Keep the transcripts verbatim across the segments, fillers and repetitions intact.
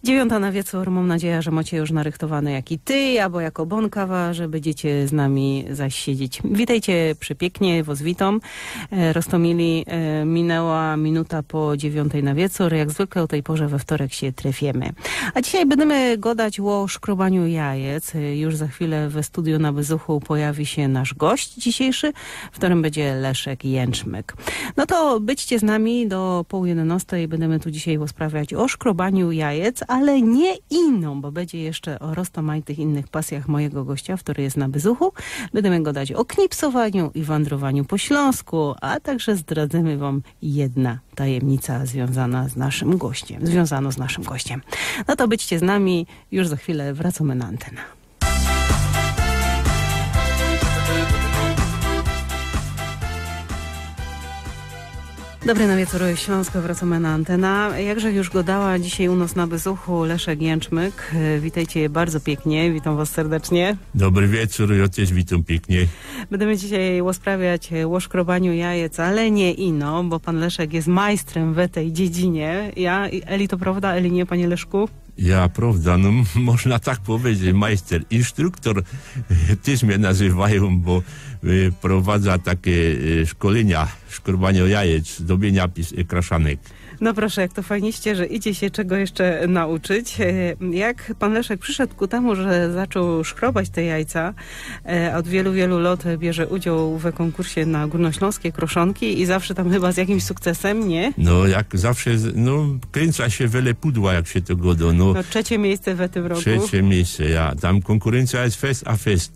Dziewiąta na wieczōr. Mōm nadzieja, że mŏcie już narychtowane jaki tyj, abo jako bōnkawa, że bydziecie z nami zaś siedzieć. Witejcie przepiyknie, wŏs witōm. E, roztōmili, e, minęła minuta po dziewiątej na wieczōr. Jak zwykle ô tyj porze we wtorek sie trefiemy. A dzisiej bydymy gŏdać ô szkrobaniu jajec. E, już za chwilę we studiu na Bezuchu pojawi sie nasz gość dzisiejszy, w ktorym bydzie Leszek Jęczmyk. No to bydźcie z nami do pōł jedynŏstej. Bydymy tu dzisiej rozprawiać ô szkrobaniu jajec, ale niy ino, bo bydzie jeszcze ô roztōmajtych innych pasjach mojigo gościa, w ktorych je na Bezuchu. Bydymy gŏdać ô knipsowaniu i wandrowaniu po Ślōnsku, a także zdradzymy wōm jedna tajymnica zwiōnzana z naszym gościym, zwiōnzanŏ z naszym gościym. No to bydźcie z nami, już za chwilę wracōmy na antenã. Dobry na wieczōr, Ślōnsko, wracōmy na antenã. Jakże już gŏdała, dzisiej u nŏs na Bezuchu Leszek Jęczmyk. E, witejcie bardzo piyknie, witōm wŏs serdecznie. Dobry wieczōr, jŏ tyż witōm piyknie. Bydymy dzisiej rozprawiać, e, ô szkrobaniu jajec, ale niy ino, bo pōn Leszek je majstrym w tyj dziedzinie. Ja, Eli, to prŏwda, Eli niy, panie Leszku? Ja, prŏwda, no, m-, można tak pedzieć, majster, instruktor, tyż mie nazywajōm, bo, e, prowadzã take, e, szkolynia, szkrobaniŏ jajec, zdobiyniŏ pis-, e, kraszanek. No proszę, jak to fajnie, że idzie się czego jeszcze nauczyć. E, jak pan Leszek przyszedł ku temu, że zaczął szkrobać te jajca, e, od wielu, wielu lat bierze udział w konkursie na górnośląskie kroszonki i zawsze tam chyba z jakimś sukcesem, nie? No, jak zawsze, z-, no, krynca sie wiele pudła, jak sie to gŏdŏ, no. No, trzecie miejsce w tym roku. Trzecie miejsce, ja. Tam konkurencja jest fest a fest.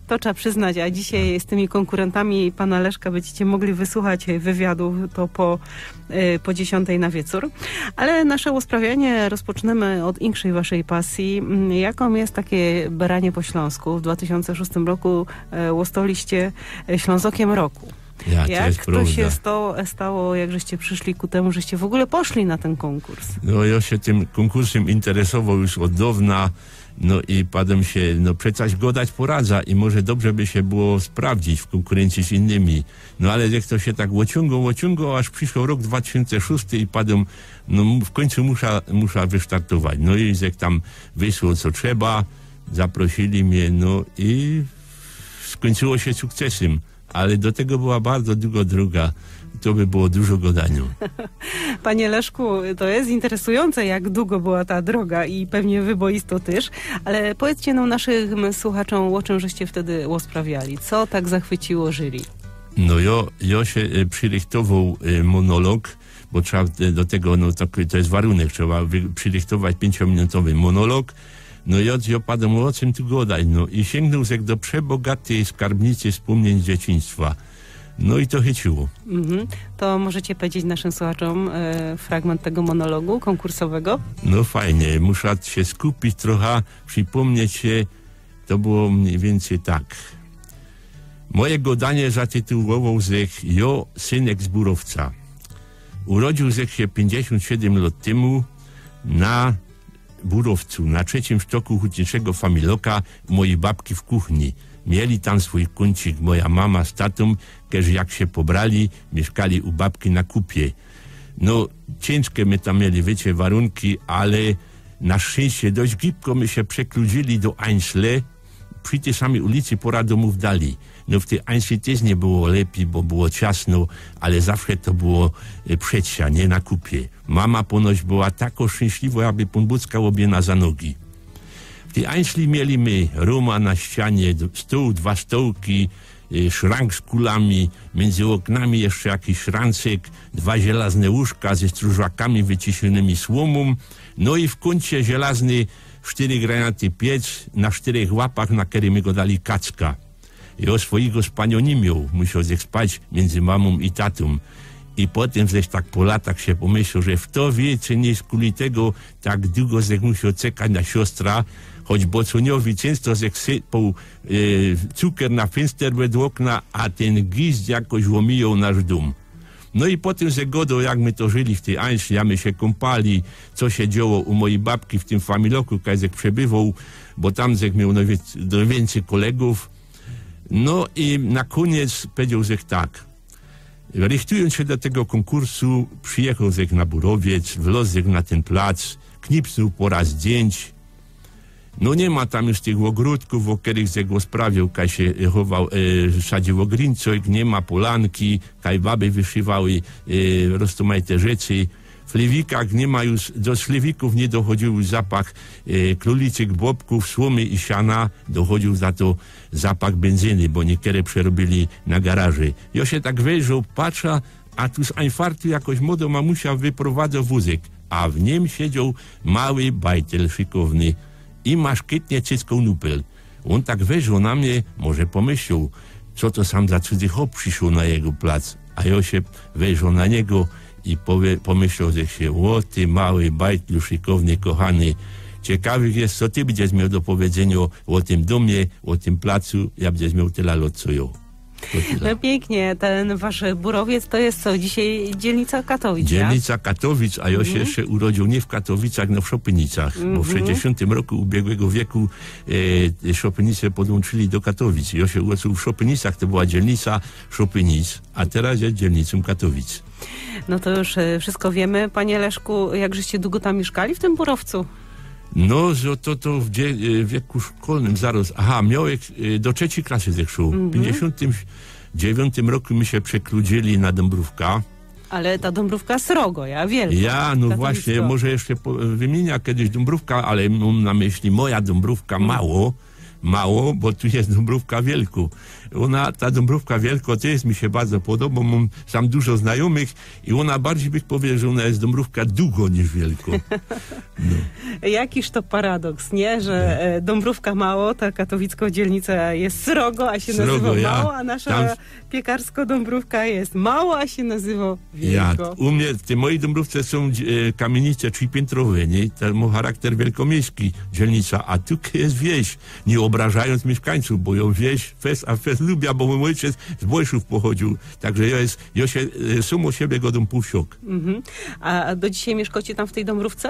To trzeba przyznać, a dzisiaj z tymi konkurentami pana Leszka będziecie mogli wysłuchać wywiadu, to po, y, po dziesiątej na wieczór. Ale nasze rozprawianie rozpoczniemy od inkszej waszej pasji. Mm, jaką jest takie beranie po śląsku? W dwa tysiące szóstym roku, e, ôstaliście, e, Ślązokiem Roku. Ja, to jest prawda. Jak to się stało, stało, jak żeście przyszli ku temu, żeście w ogóle poszli na ten konkurs? No, ja się tym konkursem interesował już od dawna. No i padłem się, no, przecież gadać poradzę i może dobrze by się było sprawdzić w konkurencji z innymi. No ale jak to się tak ociągnął, ociągnął, aż przyszedł rok dwa tysiące szósty i padłem, no, w końcu muszę, muszę wystartować. No i jak tam wyszło, co trzeba, zaprosili mnie, no i skończyło się sukcesem. Ale do tego była bardzo długa droga. To by było dużo gadania. Panie Leszku, to jest interesujące, jak długo była ta droga i pewnie wyboisto też, ale powiedzcie nam, naszym słuchaczom, o czym żeście wtedy rozprawiali. Co tak zachwyciło jury? No jo, jo się, e, przyrychtował, e, monolog, bo trzeba, e, do tego, no, to, to jest warunek, trzeba wy-, przyrychtować pięciominutowy monolog. No i od, jo padam, o czym tu gadać, no i sięgnął jak do przebogatej skarbnicy wspomnień z dzieciństwa. No i to chyciło. Mhm. To możecie powiedzieć naszym słuchaczom, e, fragment tego monologu konkursowego? No fajnie, muszę się skupić trochę, przypomnieć się. To było mniej więcej tak. Moje gadanie zatytułował żech „Jo, synek z Burowca”. Urodził żech się pięćdziesiąt siedem lat temu na Burowcu, na trzecim sztoku hutniczego familoka u mojej babki w kuchni. Mieli tam swój kącik moja mama z tatą, kerzy jak się pobrali, mieszkali u babki na kupie. No, ciężkie my tam mieli, wiecie, warunki, ale na szczęście dość gibko my się przekludzili do Ańsle. Przy tej samej ulicy pora domów dali. No, w tej Ańsli też nie było lepiej, bo było ciasno, ale zawsze to było, e, przed sia, nie, na kupie. Mama ponoć była tako szczęśliwa, jakby Pōn Bōg skał ôbie na za nogi. W tej Ańsli mieli my ruma na ścianie, d-, stół, dwa stołki, y, szrank z kulami, między oknami jeszcze jakiś szrancek, dwa żelazne łóżka ze stróżakami wyciszonymi słomą, no i w kącie żelazny sztyry granaty piec na sztyrech łapach, na kery my godali kacka. Jo swojego spaniŏ niy miôł, musiôł żech spać między mamą i tatą. I potym żech tak po latach sie pomyśloł, że fto wiy, czy niy skuli tego tak dugo żech musiôł czekać na siostra, choć bocōniowi czynsto żech sypał, e, cukier na fynster wedle ôkna, a tyn gizd jakoś ômijŏł nasz dōm. No i potym żech godŏł, jak my to żyli w tej Ańsli, jak my sie kōmpali, co sie dzioło u mojej babki w tym familoku, kaj żech przebywoł, bo tam żech miôł nojwiy-, nojwiyncyj kolegōw. No i na kōniec pedzioł żech tak. Rychtujōnc sie do tego kōnkursu, przijechał żech na Burowiec, wlŏz żech na tyn plac, knipsnōł pora zdjyńć. No niy ma tam już tych ôgrōdkōw, ô kerych żech gŏ sprawiōł, kaj sie chowoł, e, sadziōł ôgrincojk, niy ma polanki, kaj baby wyszywały, e, roztōmajte rzeczy. W chlewikach niy ma już, do chlewikōw niy dochodziył już zapach, e, kruliczych bobkōw, słōmy i siana, dochodziył za to zapach bynzyny, bo niykere przerobiyli na garaże. Jŏ sie tak wejrzoł, patrza, a tu z ajnfartu jakoś młodŏ mamusia wyprowadzŏ wōzyk, a w nim siedzioł mały bajtel szykowny i maszkytnie cyckōł nupel. Ôn tak wejrzoł na mie, może pōmyśloł, co to sam za cudzy chop przyszoł na jego plac, a jŏ sie wejrzoł na niego i powie-, pōmyśloł żech sie: „Ô ty mały bajtlu szykowny, kochany, ciekawych je, co ty bydziesz mioł do powiedzyniŏ ô tym dōmie, ô tym placu, jak bydziesz mioł tela lŏt, co jŏ”. To tela. No pięknie, ten wasz Borowiec to jest co, dzisiaj dzielnica Katowic, tak? Dzielnica Katowic, a jŏ sie jeszcze urodziył niy w Katowicach, no w Szopynicach, bo w sześćdziesiōntym roku ubiegłego wieku, e, Szopynice podłōnczyli do Katowic. Jŏ sie urodziył w Szopynicach, to była dzielnica Szopynic, a teroz jest dzielnicōm Katowic. No to już, e, wszystko wiemy. Panie Leszku, jak żeście długo tam mieszkali, w tym Borowcu? No, że to, to w dzie-, e, wieku szkolnym zarŏz. Aha, mioł jak, e, do trzecij klasy żech szoł. W piyńćdziesiōntym dziewiōntym roku my sie przekludzili na Dōmbrōwka. Ale ta Dōmbrōwka srogo, ja, wielko. Ja, no właśnie, może jeszcze po-, wymieniã kedyś Dōmbrōwka, ale mōm na myśli moja Dōmbrōwka mało, mało, bo tu jest Dōmbrōwka wielko. Ôna, ta Dōmbrōwka wielko, to jest, mi sie bardzo podoba, mōm tam dużo znajōmych i ôna bardzij bych powiedzioł, że ôna jest Dōmbrōwka dugo niż wielko. No. Jakiż to paradoks, nie? Że, e, Dōmbrōwka mało, ta katowicko dzielnica jest srogo, a się nazywa mało, a nasza piekarsko-dōmbrōwka jest mało, a się nazywa wielko. Ja, u mie w tyj mojij Dōmbrōwce sōm, e, kamienice trzipiyntrowe, nie? To mŏ charakter wielkomiejski dzielnica, a tu jest wieś, niy ôbrażajōnc miyszkańcōw, bo jŏ wieś fest a fest lubia, bo mōj ôjciec z Bojszōw pochodziył. Także jŏ jest, jŏ sie, e, sōm ô siebie godōm pōłwsiok. Mhm. A do dzisiej miyszkŏcie tam w tyj Dōmbrōwce?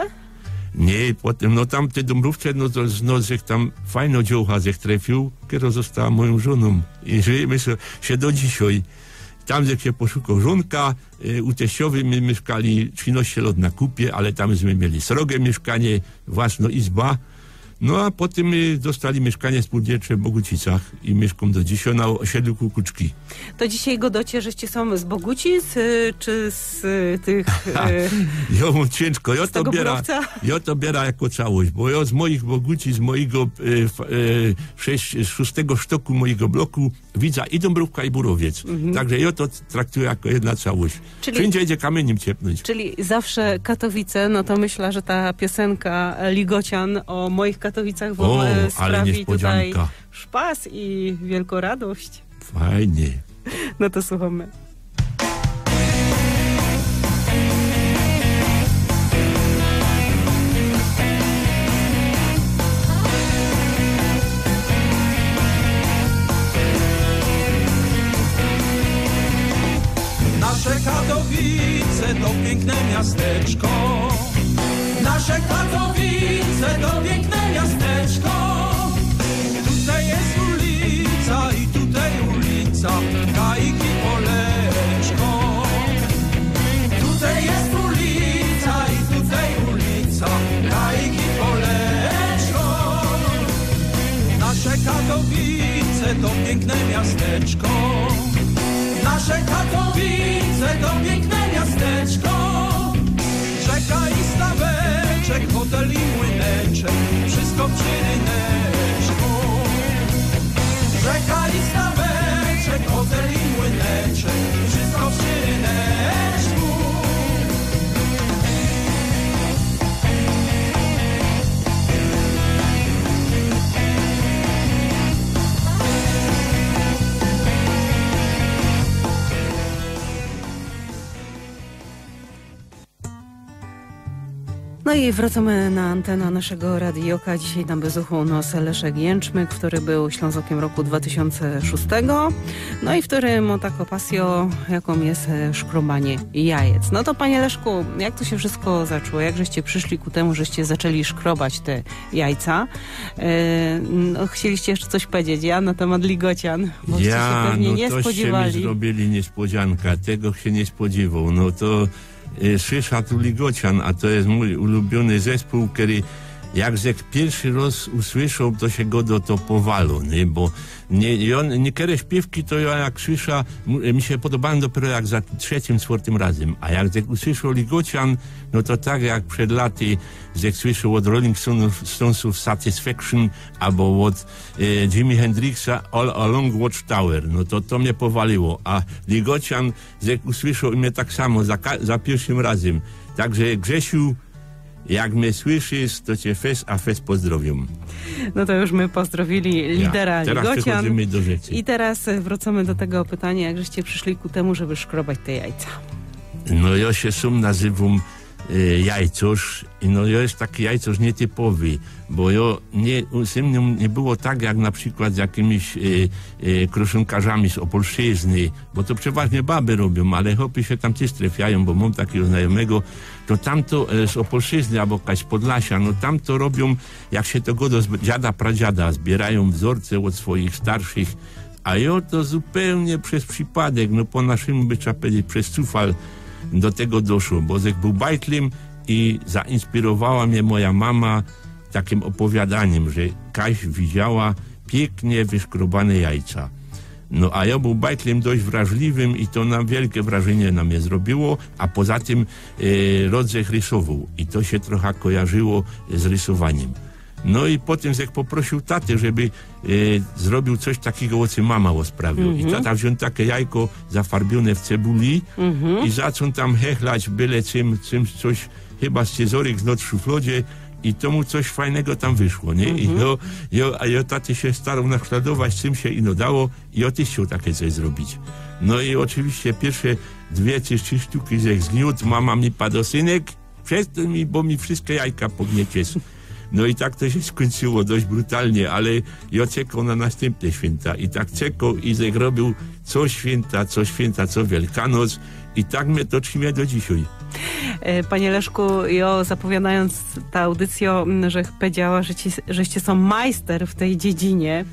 Niy, potym, no tam w tyj Dōmbrōwce, no to, no, żech tam fajno dziołcha żech trefiōł, kerŏ ôstała mojōm żōnōm. I żyjymy sie, sie do dzisiej. Tam żech sie poszukoł żōnka, e, u teściowyj my miyszkali trzinŏście lŏt na kupie, ale tam żeśmy mieli srogie miyszkanie, własnŏ izba. No a potym my dostali miyszkanie spōldziyńcze w Bogucicach i miyszkōm do dzisiej na ôsiedlu Kukuczki. To dzisiej godŏcie, żeście sōm z Bogucic, y, czy z, y, tych, y, Jŏ mōm ciynżko, jŏ to biera, Borowca? Jŏ to biera jako całość, bo jŏ z mojich Bogucic, z mojigo, y, f-, y, sześć-, szōstego sztoku mojigo bloku widzã i Dōmbrōwka, i Borowiec. Mhm. Także jŏ to traktujã jako jedna całość. Czyli wszyndzie idzie kamyniym ciepnōńć. Czyli zawsze Katowice, no to myślã, że ta piosenka Ligocian o moich Katowicach wōm, e, ale sprawi tutaj szpas i wielką radość. Fajnie. No to słuchamy. Nasze Katowice to piękne miasteczko. Nasze Katowice to piękne miasteczko. Tutaj jest ulica i tutaj ulica, Kajki Poleczko. Tutaj jest ulica i tutaj ulica, Kajki Poleczko. Nasze Katowice to piękne miasteczko. Nasze Katowice to piękne miasteczko. Rzeka i staweczek, hotel i młyneczek, wszystko przy ryneczku. Rzeka i staweczek, hotel i młyneczek, wszystko przy ryneczku. No i wracamy na antenę naszego radioka. Dzisiej tam bez ucha u nas Leszek Jęczmyk, który był Ślązokiem roku dwa tysiące szóstego. No i w którym ma taką pasją, jaką jest, e, szkrobanie jajec. No to, panie Leszku, jak to się wszystko zaczęło? Jak żeście przyszli ku temu, żeście zaczęli szkrobać te jajca? E, no, chcieliście jeszcze coś powiedzieć, ja, na temat ligocian? Boście się pewnie nie spodziewali. Ja, no toście mi zrobili niespodzianka. Tego się nie spodziewał. No to Y, słysza tu Ligocian, a to je mōj ulubiōny zespōł, kery jak żech piyrszy rŏz usłyszoł, to sie godo to powalŏ, niy? Bo niy, i ôn, niykere śpiywki to jŏ jak słysza, m-, mi sie podobajōm dopiyro jak za trzecym, czwortym razym. A jak żech usłyszoł Ligocian, no to tak jak przed laty żech słyszoł ôd Rolling Stonesōw, Stonesōw Satisfaction, abo ôd, e, Jimi Hendrixa All Along Watchtower, no to, to mie powaliło. A Ligocian żech usłyszoł i mie tak samo za ka-, za piyrszym razym. Tak że, Grzesiu, jak mie słyszysz, to cie fest a fest pozdrowiōm. No to już my pozdrowili lidera Terŏz Ligocian. Przechōdziymy do rzeczy. I teraz e, wrōcōmy do tego pytania, jak żeście przyszli ku temu, żeby szkrobać te jajca. No, jŏ sie sōm nazywōm, e, jajcŏrz. I no, jŏ je taki jajcŏrz niytypowy, bo jŏ niy, u, ze mniōm niy było tak, jak na przikłŏd z jakimiś, e, e, kroszōnkarzami z Ôpolszczyzny, bo to przeważnie baby robiōm, ale chopy sie tam tyż trefiajōm, bo mōm takigo znajōmego, to tamto, e, z Ôpolszczyzny abo jakaś z Podlasia, no tamto robiōm, jak sie to godo, z dziada, pradziada, zbiyrajōm wzorce ôd swojich starszych, a jŏ to zupełnie bez przipadek, no po naszymu by trzeba pedzieć, bez cufal do tego doszło, bo żech bōł bajtlym i zainspirowała mie moja mama takim ôpowiadanim, że kaś widziała piyknie wyszkrobane jajca. No a jŏ bōł bajtlym dość wrażliwym i to na wielkie wrażynie na mie zrobiło, a poza tym, e, rŏd żech rysowoł i to sie trocha kojarzyło z rysowanim. No i potym żech poprosił taty, żeby, e, zrobiōł coś takigo, ô czym mama ôsprawiōł. I tata wziōn take jajko zafarbiōne w cebuli i zaczōn tam chechlać byle czym, czymś, coś, chyba scyzoryk znŏd w szuflodzie i to mu coś fajnego tam wyszło, niy? I jŏ, jŏ, a jŏ taty sie staroł naśladować, czym sie ino dało i jŏ tyż chcioł take coś zrobić. No i ôczywiście piyrsze dwie czy trzi sztuki żech zgniōt, mama mi padŏ: „Synek, przestōń mi, bo mi wszyjske jajka pognieciesz”. No i tak to sie skōńczyło dość brutalnie, ale jŏ czekoł na nastympne świynta i tak czekoł i żech robiōł co świynta, co świynta, co Wielkanoc i tak mie to trzimie do dzisiej. E, Panie Leszku, jŏ zapowiadajōnc ta audycjo, m, żech pedziała, że ci, żeście sōm majster w tyj dziedzinie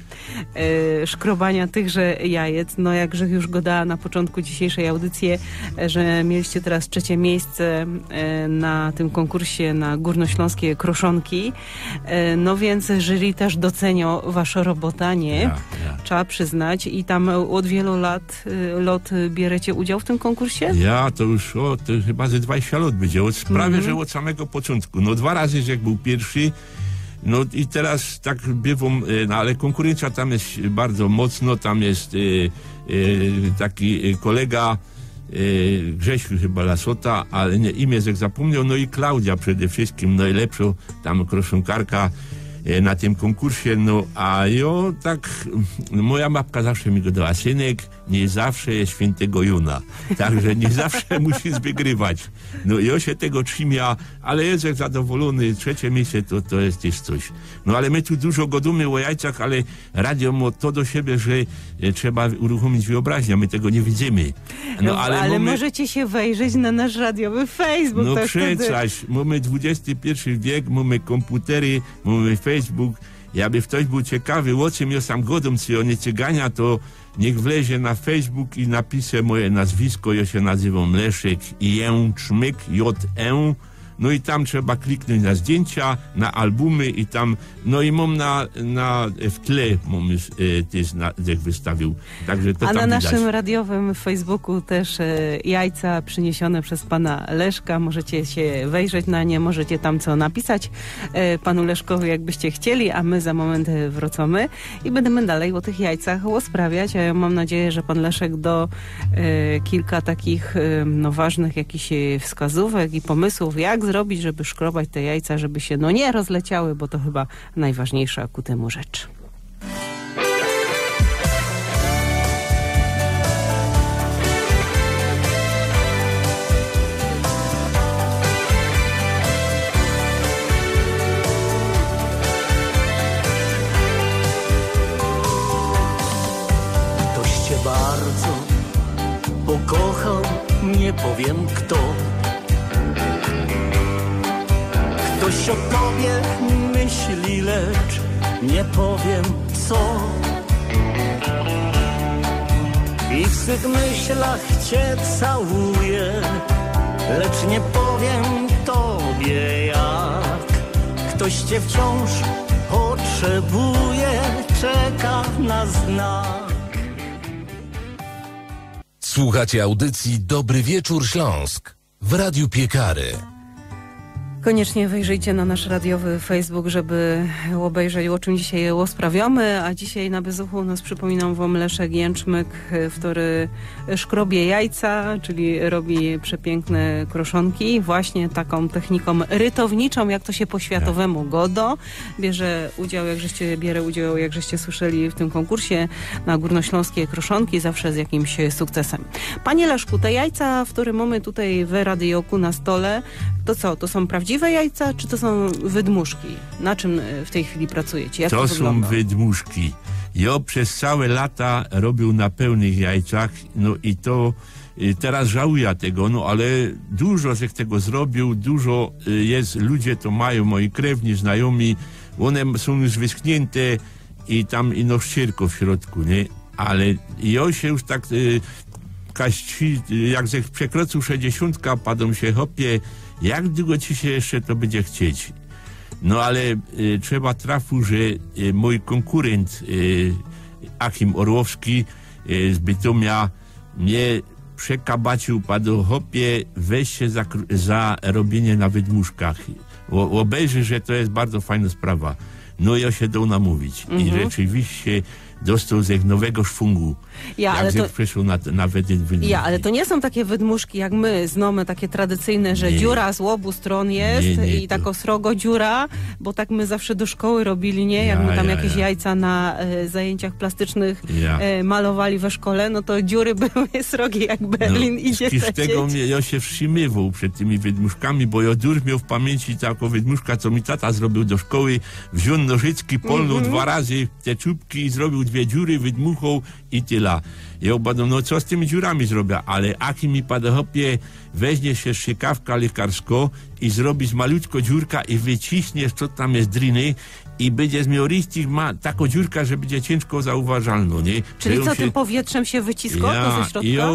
e, szkrobania tychże jajec. No, jak żech już godała na poczōntku dzisiejszej audycje, e, że mieliście terŏz trzecie miejsce, e, na tym kōnkursie na gōrnoślōnskie kroszōnki. E, no wiync jury tyż docenio waszõ robota, niy? Ja, ja. Trzeba przyznać. I tam ôd wielu lat, e, lot, e, bierzecie udział w tym kōnkursie? Ja, to już, ô, to chyba ze dwadzieścia lot bydzie, ôd, prawie że ôd samego poczōntku. No, dwa razy żech bōł piyrszy, no i terŏz tak bywōm, e, no, ale kōnkurencjŏ tam je bardzo mocno, tam je, e, e, taki, e, kolega, e, Grzesiu chyba Lasota, ale niy, imiã żech zapōmnioł, no i Klaudia przede wszyjskim, nojlepszŏ tam kroszōnkarka, e, na tym kōnkursie, no a jŏ tak, moja babka zawsze mi godała: „Synek, niy zawsze je świyntego Jōna”. Tak że niy zawsze musisz wygrywać. No i jŏ sie tego trzimia, ale jŏ żech zadowolōny, trzecie miejsce to, to je tyż coś. No ale my tu dużo godōmy ô jajcach, ale radio mŏ to do siebie, że, e, trzeba uruchōmić wyobraźniã, my tego niy widzymy. No, ale, ale mōmy możecie sie wejrzeć na nasz radiowy Facebook. No to wtedy przecież, mōmy dwudziesty piyrszy wiek, mōmy kōmputery, mōmy Facebook. Jakby ftoś bōł ciekawy, ô czym jŏ sam godōm, czy ô niy cyganiach, to niych wlezie na Facebook i napisze moje nazwisko, jŏ sie nazywōm Leszek Jęczmyk, J E. No i tam trzeba kliknōńć na zdjyncia, na albumy i tam, no i mōm na, na, w tle mōm już, e, tyż na, żech wystawiōł. Tak że to A tam na widać. Naszym radiowym Facebooku też e, jajca przyniesione przez pana Leszka. Możecie się wejrzeć na nie, możecie tam co napisać e, panu Leszkowi, jakbyście chcieli, a my za moment e, wrócimy i będziemy dalej o tych jajcach rozprawiać. A ja mam nadzieję, że pan Leszek do e, kilka takich e, no, ważnych jakichś e, wskazówek i pomysłów, jak zrobić, żeby szkrobać te jajca, żeby się no nie rozleciały, bo to chyba najważniejsza ku temu rzecz. Ktoś cię bardzo pokochał, nie powiem kto. Ktoś o tobie myśli, lecz nie powiem co. I w swych myślach cię całuje. Lecz nie powiem tobie jak. Ktoś cię wciąż potrzebuje, czeka na znak. Słuchacie audycji Dobry Wieczór Śląsk w Radiu Piekary. Koniecznie wejrzyjcie na nasz radiowy Facebook, żeby obejrzeć, o czym dzisiaj rozprawiamy. A dzisiaj na bezuchu u nas, przypominam wam, Leszek Jęczmyk, y, który szkrobie jajca, czyli robi przepiękne kroszonki właśnie taką techniką rytowniczą, jak to się po światowemu godo. Bierze udział, jak żeście, bierze udział, jak żeście słyszeli, w tym konkursie na górnośląskie kroszonki, zawsze z jakimś sukcesem. Panie Leszku, te jajca, które mamy tutaj w radioku na stole, to co, to są prawdziwe jajca, czy to są wydmuszki? Na czym, e, w tej chwili pracujecie? Jak to, To są wygląda? Wydmuszki. Ja przez całe lata robił na pełnych jajcach, no i to y, teraz żałuję tego, no ale dużo żech tego zrobił, dużo y, jest, ludzie to mają, moi krewni, znajomi, one są już wyschnięte i tam ino ścierko w środku, nie? Ale ja się już tak y, kaś, jak żech przekroczył sześćdziesiątka, padam się: „Chopie, jak długo ci się jeszcze to będzie chcieć?” No ale y, trzeba trafu, że y, mój konkurent y, Achim Orłowski y, z Bytomia mnie przekabacił, padł: „Chopie, weź się za, kr- za robienie na wydmuszkach. O, obejrzysz, że to jest bardzo fajna sprawa”. No i ja się dał namówić. I rzeczywiście dostał żech nowego szwungu. Ja, Jak ale żech to- przeszedł na, na wydmuszki. Ja, ale to nie są takie wydmuszki, jak my znamy, takie tradycyjne, że Nie. dziura z obu stron jest Nie, nie, i to- taka srogo dziura, bo tak my zawsze do szkoły robili, nie? Jak Ja, my tam ja, jakieś ja. jajca na e, zajęciach plastycznych Ja. e, malowali we szkole, no to dziury były srogie jak Berlin. No, Idzie z tego lecieć. Mnie, ja się wstrzymywał przed tymi wydmuszkami, bo ja dur miał w pamięci taką wydmuszka, co mi tata zrobił do szkoły. Wziął nożyczki, polnął Mhm. dwa razy te czubki i zrobił dwie dziury, wydmuchał i tyle. Ja padł: „No co z tymi dziurami zrobię?” Ale Achim mi padł: „Chopie, weźmiesz się strzykawka lekarsko i zrobisz malutko dziurka i wyciśniesz, co tam jest driny, i będziesz miał richtig ma, taką dziurka, że będzie ciężko zauważalną”, nie? Czyli Że co, ją się- tym powietrzem się wyciskało to ze Ja, środka? I ja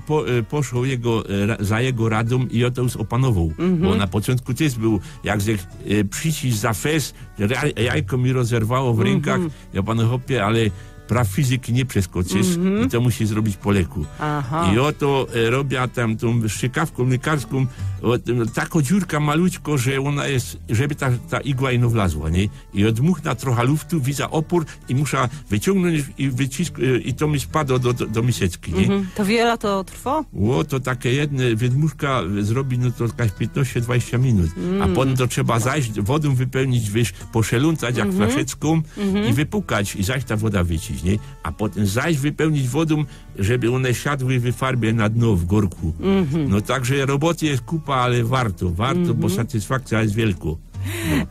po, e, poszedł jego, e, ra- za jego radą i ja to już opanował. Mhm. Bo na początku też był, jak żech e, przycisł za fes, ra- jajko mi rozerwało w rękach. Mhm. Ja padł: „Chopie, ale praw fizyki nie przeskoczysz Mhm. i to musi zrobić po leku”. Aha. I ja to e, robię tam tą strzykawką lekarską, o, no, taką dziurka maluczką, że ona jest, żeby ta, ta igła ino wlazła, nie? I odmuchnę trochę luftu, widzę opór i muszę wyciągnąć i wycisk, e, i to mi spadło do, do, do miseczki, nie? Mhm. To wiele to trwa? Ło, to takie jedne, wydmuszka zrobić, no to jakaś piętnaście dwadzieścia minut. A Mm. potem to trzeba zaś wodą wypełnić, wiesz, poszelącać jak Mhm. flaszeczką i wypukać i zaś ta woda wycić, nie? A potem zaś wypełnić wodą, żeby one siadły w farbie na dno w gorku. Mhm. No także roboty jest kupa, ale warto, warto, bo satysfakcja jest wielka.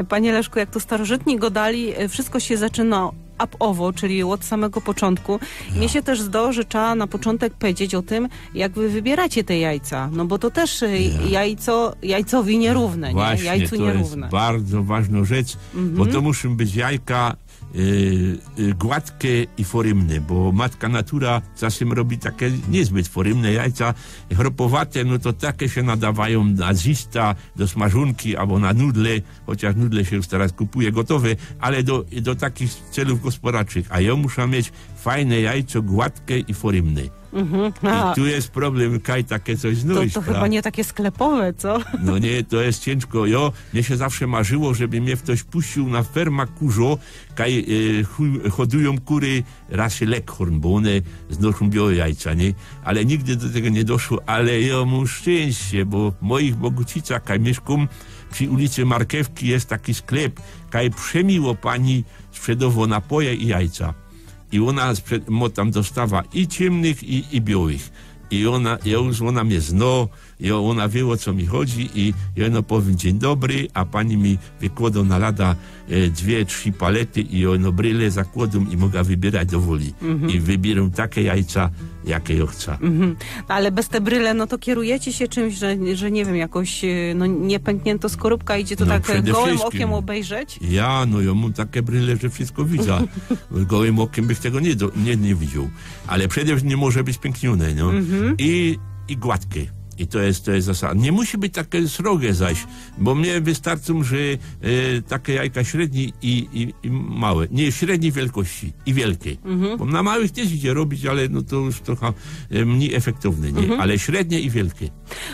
Panie Leszku, jak to starożytni godali, e, wszystko się zaczyna ab ovo, czyli od samego początku. Mnie się też zdało, że trzeba na początek powiedzieć o tym, jak wy wybieracie te jajca, no bo to też e, jajco, jajcowi nierówne, nie? Właśnie, Jajcu to nierówne. Jest bardzo ważna rzecz, bo to muszą być jajka y, y, gładkie i forymne, bo matka natura czasem robi takie niezbyt forymne jajca, chropowate, no to takie się nadawają na zista, do smażonki albo na nudle, chociaż nudle się już teraz kupuje gotowe, ale do, do takich celów gospodarczych. A ja muszę mieć fajne jajco, gładkie i forymne. Mhm. A, I tu jest problem, kaj takie coś to, znaleźć. to pra- chyba nie takie sklepowe, co? No nie, to jest ciężko. Jo, mnie się zawsze marzyło, żeby mnie ktoś puścił na ferma kurzo, kaj e, hu- hodują kury rasy Leghorn, bo one znoszą białe jajca, nie? Ale nigdy do tego nie doszło, ale ja mam szczęście, bo w moich Bogucicach, kaj mieszkam, przy ulicy Markiewki jest taki sklep, kaj przemiło pani sprzedawało napoje i jajca. I ona sprzed- mo- tam dostawa i ciemnych, i, i białych. I ona, ja już, ona mnie zno, i ona wie, o co mi chodzi, i ja no powiem: „Dzień dobry”, a pani mi wykłada na lada e, dwie, trzy palety i ja no bryle zakładam i mogę wybierać do woli. I wybieram takie jajca, jakie ja chcę. No, ale bez te bryle, no to kierujecie się czymś, że, że nie wiem, jakoś e, no, nie pęknięto skorupka, idzie to No, tak e, przede gołym wszystkim. Okiem obejrzeć? Ja, no ja mam takie bryle, że wszystko widzę. Gołym okiem bych tego nie, do, nie, nie widział. Ale przede wszystkim nie może być pęknione, no. I, i gładkie. I to je, to je zasada. Niy musi być take srogie zaś, bo mie wystarczōm, że e, take jajka średnie i, i, i małe. Niy, średniej wielkości i wielkie. Bo na małych tyż idzie robić, ale no to już trocha e, mnij efektowne, niy? Ale średnie i wielkie.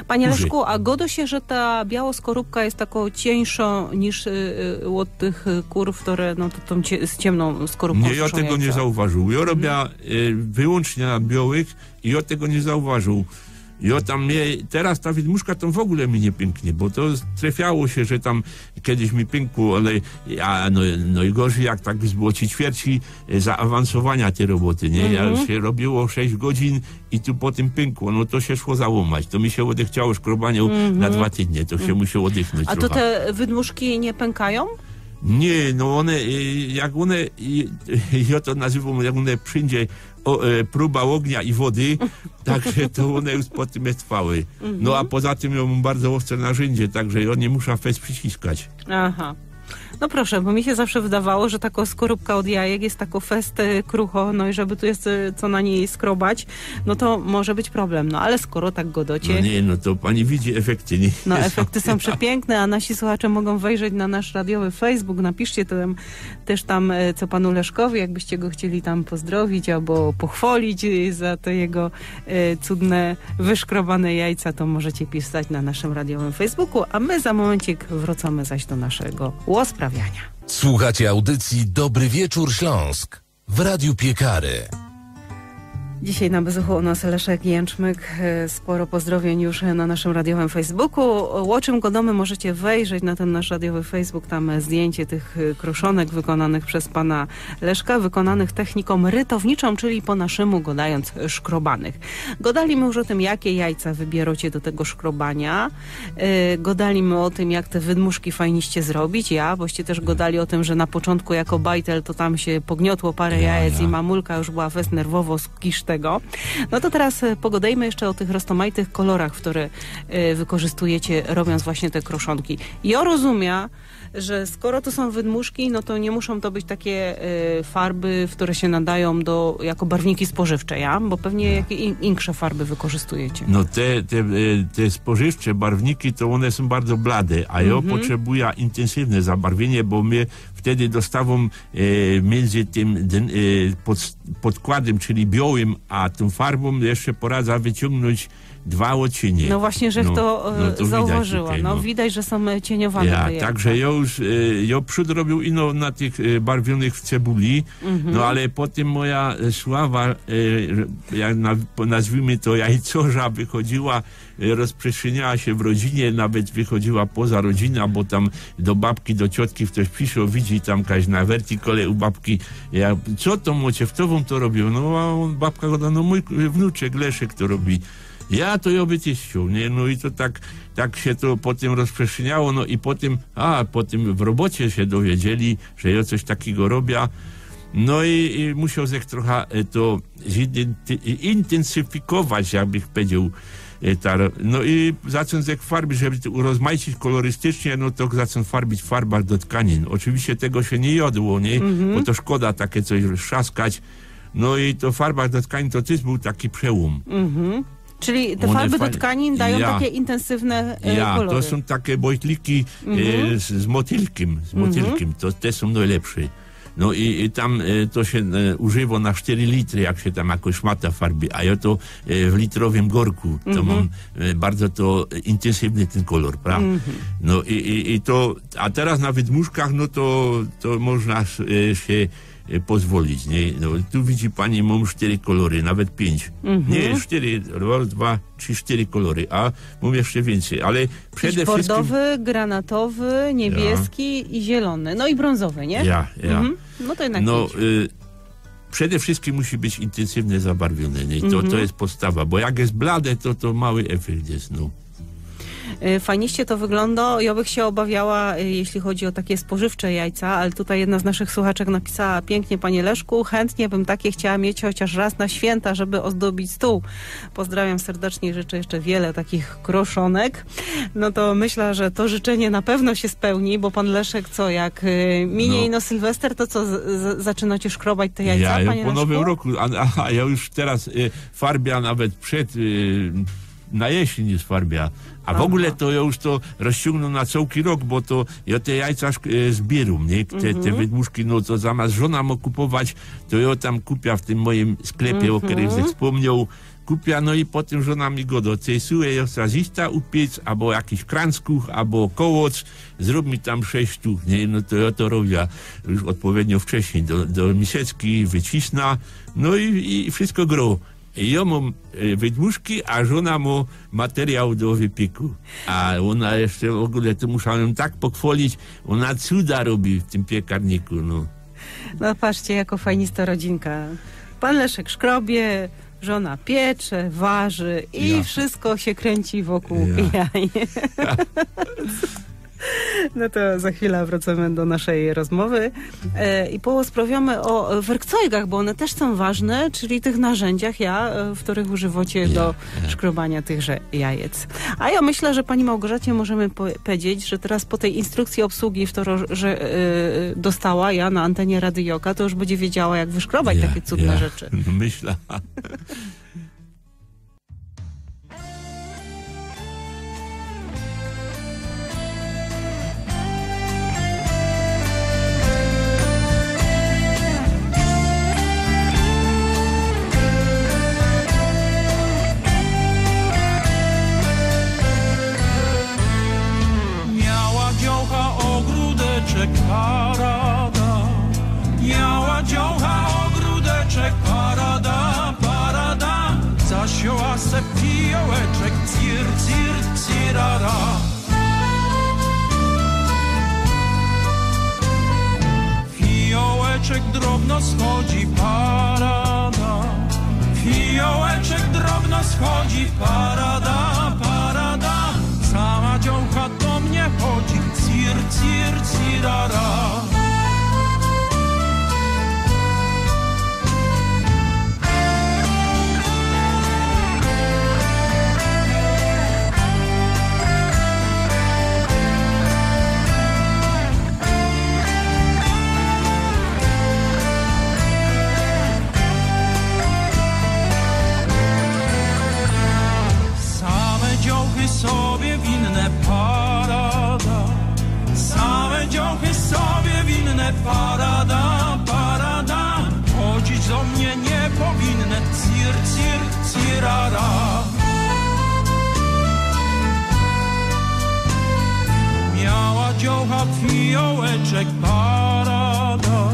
Panie Duży. Leszku, a godo sie, że ta biało skorupka je tako cieńszŏ niż y, y, ôd tych y, kōr, kore no, to, tōm cie, z ciymnōm skorupkōm Niy, jo suszōm tego niy jajca? zauważōł. Jo robiã e, wyłōncznie na biołych i jo tego niy zauważōł. Jo tam mie, teroz ta wydmuszka to w ogōle mi niy pyknie, bo to trefiało sie, że tam kejś mi pykło, ale ja, no, no i gorzyj jak tak było trzi ćwierci e, zaawansowania tyj roboty, niy? Ja już sie robiło sześć godzin i tu potym pykło, no to sie szło zaōmać. To mi sie ôdechciało szkrobaniŏ na dwa tydnie, to sie musiało ôdychnōńć A to trocha. Te wydmuszki niy pękajōm? Niy, no ône, e, jak ône, e, jo to nazywōm, jak ône przidzie o, e, proba ôgnia i wody, tak że to ône już potym je trwałe. No a poza tym jo mōm bardzo ôstre narzyndzie, tak że jo niy muszã fest prziciskać. Aha. No proszę, bo mi sie zawsze wydawało, że tako skorupka ôd jajek je tako fest y, krucho, no i żeby tu je y, co na nij skrobać, no to może być problem. No ale skoro tak godocie, No niy, no to pani widzi efekty, niy? No, efekty sōm przepiykne, a nasi słuchacze mogōm wejrzeć na nasz radiowy Facebook. Napiszcie to tam, tyż tam, e, co panu Leszkowi, jakbyście go chcieli tam pozdrowić abo pochwolić e, za te jego e, cudne, wyszkrobane jajca, to możecie pisać na naszym radiowym Facebooku, a my za mōmencik wrōcōmy zaś do naszego ôsprawianiŏ. Słuchacie audycji Dobry Wieczór Śląsk w Radiu Piekary. Dzisiej na bezuchu u nŏs Leszek Jęczmyk. E, sporo pozdrowień już na naszym radiowym Facebooku. Ô czym godōmy, możecie wejrzeć na tyn nasz radiowy Facebook. Tam zdjęcie tych e, kroszonek wykonanych przez pana Leszka, wykonanych technikōm rytowniczōm, czyli po naszymu godajōnc szkrobanych. Godali my już ô tym, jakie jajca wybierocie do tego szkrobaniŏ. E, godali my ô tym, jak te wydmuszki fajniście zrobić. Ja, boście tyż godali ô tym, że na poczōntku jako bajtel to tam sie pogniotło parę Ja, jajec ja. i mamulka już była fest nerwowo z kisz tego. No to teroz e, pogodejmy jeszcze ô tych roztōmajtych kolorach, kore e, wykorzystujecie, robiōnc właśnie te kroszōnki. Jo rozumia, że skoro to sōm wydmuszki, no to niy muszōm to być takie e, farby, kore sie nadajōm do, jako barwniki spożywcze, ja? Bo pewnie jakie in, insze farby wykorzystujecie. No te, te, e, te spożywcze barwniki, to ône sōm bardzo blade, a jo potrzebujã intensywne zabarwienie, bo mie wtedy dostawōm e, miyndzy tym dn- e, pod, podkładym, czyli biołym, a tōm farbōm jeszcze poradzã wyciōngnōńć dwa ôdciynie. No właśnie, że to, e, widać zauważyła. Tutaj, No, widać, że sōm e, ciyniowane Ja, te jajca. Także jo już, e, jo przōd robiōł ino na tych e, barwionych w cebuli, no ale potym moja e, sława, e, jak na, nazwijmy to jajcorza, wychodziyła e, rozprzestrzeniała sie w rodzinie, nawet wychodziyła poza rodzinã, bo tam do babki, do ciotki ftoś prziszoł, widzi tam kaś na wertikole u babki, ja, co to młocie, fto wōm to robiōł? No a ôn, babka goda, no mōj wnuczek Leszek to robi. Ja to jo by tyż chcioł, niy? No i to tak, tak sie to potym rozprzestrzeniało, no i potym, a potym w robocie sie dowiedzieli, że jo coś takigo robiã. No i, i musioł żech trocha e, to zidenti- intensifikować, jakbych powiedzioł. E, ta ro- No i zaczōnc żech farbić, żeby to urozmaicić kolorystycznie, no to zaczōnc farbić w farbach do tkanin. Oczywiście tego sie niy jodło, niy? Bo to szkoda takie coś roztrzaskać. No i to w farbach do tkanin to tyż bōł taki przełōm. Czyli te Ône farby do fajne. tkanin dajōm Ja. Takie intensywne e, Ja, kolory. To sōm take bojtliki e, z, z motylkym, z motylkym, to te sōm nojlepsze. No i, i tam e, to sie e, używo na sztyry litry, jak sie tam jakoś szmata farbi, a jo to e, w litrowym gorku, to mōm e, bardzo to intensywny tyn kolor, prawda? No i, i, i to, a teroz na wydmuszkach, no to, to można e, sie e, pozwolić, niy? No, tu widzi pani, mōm sztyry kolory, nawet piyńć. Niy, sztyry, roz, dwa, trzi, sztyry kolory, a mōm jeszcze wiyncyj, ale przede wszystkim Bordowy, granatowy, niebieski i zielony. No i brōnzowy, niy? Ja, ja. No to jednak No, pięć. y, przede wszystkim musi być intensywnie zabarwione, niy? To, to je podstawa, bo jak je blade, to, to mały efekt je, no. Y, fajniście to wyglōndo. Jo bych sie ôbawiała, y, jeśli chodzi ô takie spożywcze jajca, ale tutaj jedna z naszych słuchaczek napisała piyknie: „Panie Leszku, chętnie bym takie chciała mieć chociaż raz na świynta, żeby ôzdobić stōł. Pozdrawiam serdecznie i życzę jeszcze wiele takich kroszonek”. No to myślã, że to życzynie na pewno sie spełni, bo pan Leszek co, jak y, minie No. ino Sylwester, to co, z, z, zaczynocie szkrobać te jajca, Ja, ja panie po Leszku? Nowym Roku, a, a, a ja już teraz y, farbiã nawet przed y, na jesyń już farbiã. A w ogōle to jŏ już to rozciōngnōł na cołki rok, bo to jŏ te jajca szk-, e, zbiyrōm, niy? Te, te wydmuszki, no to zamiast żōna mo kupować, to jŏ tam kupiã w tym mojim sklepie, ô kerym żech spōmnioł. Kupiã, no i potym żōna mi gŏdŏ: „Ty, suchej, jŏ chcã zjŏść, upiec, abo jakiś kranckuch, abo kołŏcz, zrōb mi tam sześć sztōk”, niy? No to jŏ to robiã już ôdpowiednio wcześnij, do, do miseczki wycisnã, no i, i wszystko gro. Jŏ mōm, e, wydmuszki, a żōna mo materiał do wypieku. A ôna jeszcze w ogōle, to muszã jã tak pochwŏlić, ôna cuda robi w tym piekarniku, no. No patrzcie, jako fajnista rodzinka. Pan Leszek szkrobie, żona piecze, warzy i wszystko się kręci wokół jaj. No to za chwilę wrócimy do naszej rozmowy. E, i porozprawiamy o werkcojgach, bo one też są ważne, czyli tych narzędziach, ja, e, w których używacie do szkrobania tychże jajec. A ja myślę, że pani Małgorzacie możemy po-, powiedzieć, że teraz po tej instrukcji obsługi, w którą, że, e, dostała ja na antenie Radioka, to już będzie wiedziała, jak wyszkrobać takie cudne rzeczy. Myślã. Miała dziołcha ôgrōdeczek, parada. Miała dziołcha ôgrōdeczek, parada, parada. Zasiała se fijołeczek, cir, cir, cirara. Fijołeczek drobno schodzi, parada. Fijołeczek drobno schodzi, parada, parada. Sama dziołcha do mie chodzi, cir, cir, cirara. Same dziołchy sobie winne, parada. Same dziołchy sobie winne, parada, parada. Chodzić do mie niy powinne, cir, cir, cirara. Miała dziołcha fijołeczek, parada.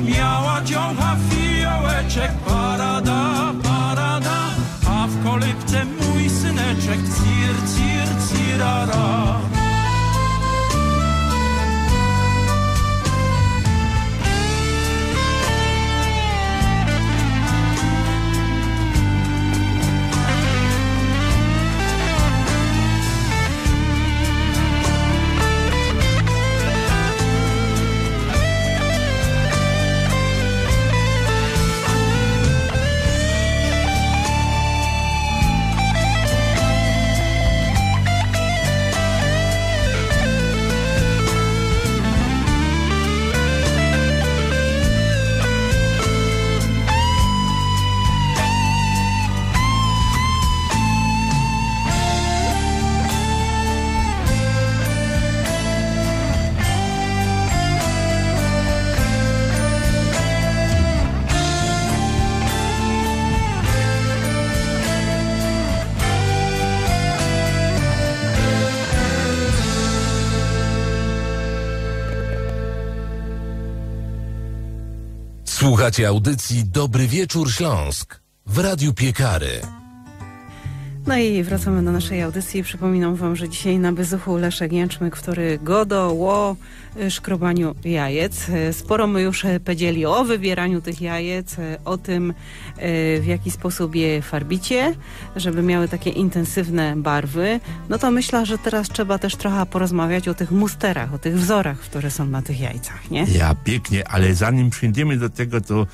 Miała dziołcha fijołeczek, parada, parada. A w kolybce mōj syneczek, cir, cir, cirara. Słuchacie audycji Dobry Wieczór Śląsk w Radiu Piekary. No i wracamy do naszej audycji. Przypominam wam, że dzisiaj na bezuchu Leszek Jęczmyk, który gŏdŏ ô, y, szkrobaniu jajec. Y, sporo my już, y, powiedzieli o wybieraniu tych jajec, y, o tym, y, w jaki sposób je farbicie, żeby miały takie intensywne barwy. No to myślę, że teraz trzeba też trochę porozmawiać o tych musterach, o tych wzorach, które są na tych jajcach, nie? Ja, pięknie, ale zanim przejdziemy do tego, to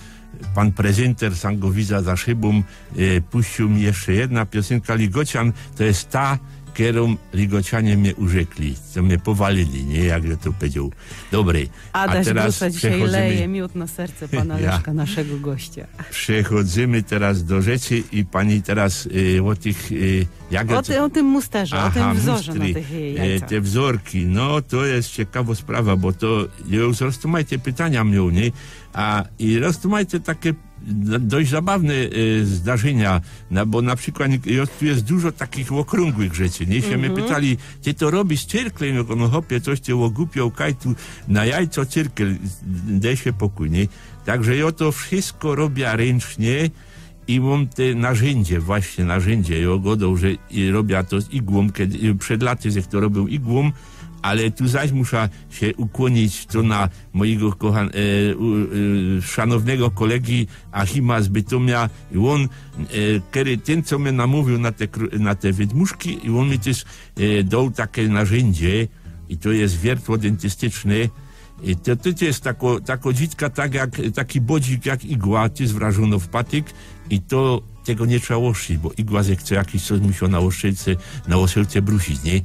pan prezynter, sam go widzã za szybą, e, puścił mi jeszcze jedna piosynka Ligocian. To jest ta, kerōm Rygocianie mie urzekli, co mie powalili, niy? Jak jo to pedziōł. Dobry. A Adaś teraz Grusa dzisiej przechodzymy leje miód na serce pana Ja. Leszka, naszego gościa. Przechodzymy teraz do rzeczy i pani teraz, y, ô tych, y, jak O to ty-, o tym musterze, o Aha, tym wzorze na mustry, tych y, jajcach. Te wzorki, no to je ciekawŏ sprawa, bo to, y, roztōmajte pytania mioł, niy? A, i roztōmajte take d-, dość zabawne, y, zdarzynia, no, bo na przikłŏd niy-, jo-, tu je dużo takich ôkrōngłych rzeczy, niy? Sie mie Mhm. pytali: „Ty to robisz cyrklym?” Jo gŏdōm: „No chopie, coś ty ôgupioł, kaj tu na jajco cyrkel, dej sie pokōj”, niy? Także jo to wszystko robia ryncznie i mōm te narzyndzie, właśnie narzyndzie, jo gŏdōm, że i robia to z igłōm, kedy, przed laty żech to robiył igłōm, ale tu zaś musza sie ukłōnić to na mojigo kochan-, e, u, e, szanownego kolegi Achima z Bytōmia. I ôn, e, kery, tyn, co mie namōwiōł na te kr-, na te wydmuszki, i ôn mi tyż, e, doł take narzyndzie, i to je wiertło dyntystyczne. I to, to je tako, tako dzitka, tak jak, taki bodzik jak igła, tyż wrażōno w patyk, i to tego niy trzeba ôszczyć, bo igła żech co jakiś czas musiŏł na ôszczylce, na ôszczylce brusić, niy?